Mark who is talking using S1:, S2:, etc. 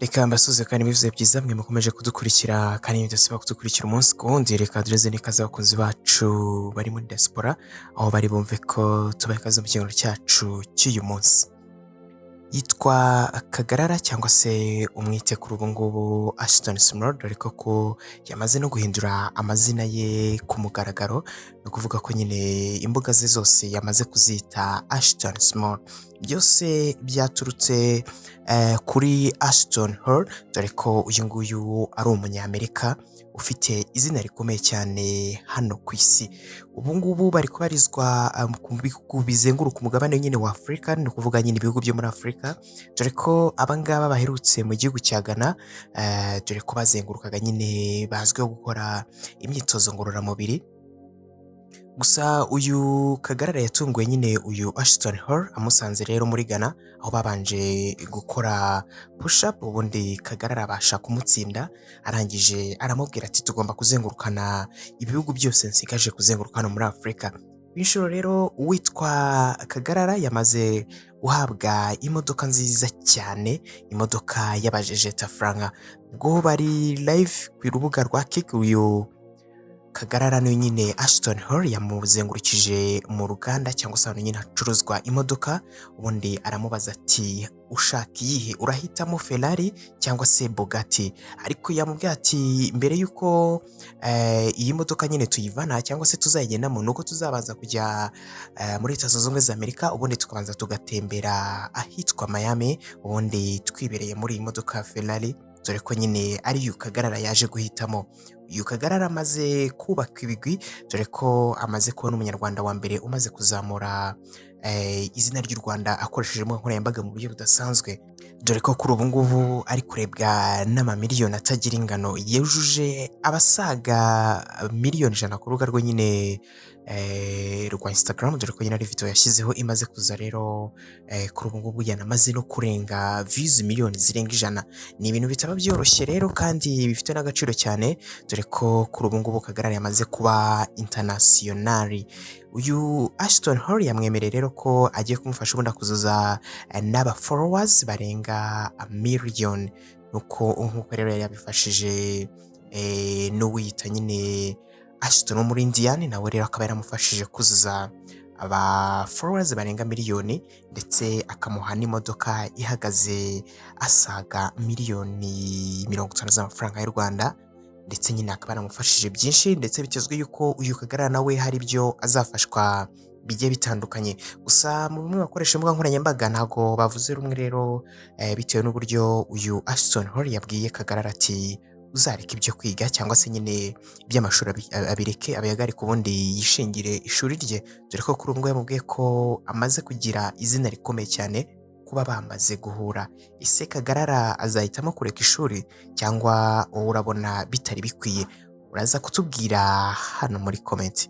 S1: Reka mbasuhuze kandi mbivuze byiza mwe mukomeje kudukurikira kandi mudasiba kudukurikira umunsi ku wundi. Reka dureze n'ikaze abakunzi bacu bari muri diaspora, aho bari bumve ko tubaha ikaze mu kiganiro cyacu cy'uyu munsi. Yitwa Kagarara cyangwa se umwite kuri ubu ngubu Ashton Small, dore ko yamaze no guhindura amazina ye ku mugaragaro, ni ukuvuga ko nyine imbuga ze zose yamaze kuzita Ashton Small. Byose byaturutse kuri Ashton Hall, dore ko uyu nguyu ari umunyamerika ufite izina rikomeye cyane hano ku isi. Ubu ngubu bari kubarizwa ku bihugu bizenguruka umugabane nyine wa Afurika, ni ukuvuga nyine ibihugu byo muri Afurika, dore ko aba ngaba baherutse mu gihugu cya Ghana, dore ko bazengurukaga nyine bazwiho gukora imyitozo ngororamubiri. Gusa uyu Kagarara yatunguwe nyine uyu Ashton Hall amusanze rero muri Ghana, aho babanje gukora push up, ubundi Kagarara abasha kumutsinda, arangije aramubwira ati tugomba kuzengurukana ibihugu byose nsigaje kuzenguruka hano muri Afurika. Inshuro rero uwitwa Kagarara yamaze guhabwa imodoka nziza cyane, imodoka y'abajejeta franka. Ubwo bari live ku rubuga rwa Kik, uyu Kagarara niwe nyine Ashton Hall yamuzengurukije mu ruganda cyangwa se ahantu nyine hacuruzwa imodoka, ubundi aramubaza ati ushaka iyihe, urahitamo Ferrari cyangwa se Bugatti? Ariko yamubwiye ati mbere y'uko iyi modoka nyine tuyivana cyangwa se tuzayigendamo, ni uko tuzabanza kujya muri Leta Zunze Ubumwe za Amerika, ubundi tukabanza tugatembera ahitwa Miami, ubundi twibereye muri iyi modoka ya Ferrari, dore ko nyine ari uyu Kagarara yaje guhitamo. Uyu Kagarara amaze kubaka ibigwi, dore ko amaze kubona umunyarwanda wa mbere umaze kuzamura izina ry'u Rwanda akoresheje imbuga nkoranyambaga mu buryo budasanzwe, dore ko kuri ubu ngubu ari kurebwa n'amamiliyoni atagira ingano, yujuje abasaga miliyoni 100 ku rubuga rwe nyine rwa Instagram, dore ko nyine ari video yashyizeho imaze kuza rero kuri ubu ngubu yanamaze no kurenga views miliyoni zirenga 100. Ni ibintu bitaba byoroshye rero kandi bifite n'agaciro cyane, dore ko kuri ubu ngubu Kagarara yamaze kuba international. Uyu Ashton Hall yamwemereye rero ko agiye kumufasha ubundi akuzuza n'aba followers barenga miliyoni, nuko nk'uko rero yari yabifashije n'uwiyita nyine Ashton wo muri Indian, nawe rero akaba yaramufashije kuzuza aba followers barenga miliyoni, ndetse akamuha n'imodoka ihagaze asaga miliyoni 50 z'amafaranga y'u Rwanda, ndetse nyine akaba yaramufashije byinshi, ndetse bitezwe yuko uyu Kagarara nawe hari ibyo azafashwa bigiye bitandukanye. Gusa mu bamwe bakoresha imbuga nkoranyambaga ntabwo bavuze rumwe rero, bitewe n'uburyo uyu Ashton Hall yabwiye Kagarara ati uzareke ibyo kwiga cyangwa se nyine iby'amashuri abireke abihagarike, ubundi yishingire ishuri rye, dore ko kuri ubu ngubu yamubwiye ko amaze kugira izina rikomeye cyane kuba bamaze guhura. Ese Kagarara azahitamo kureka ishuri cyangwa wowe urabona bitari bikwiye? Uraza kutubwira hano muri comment.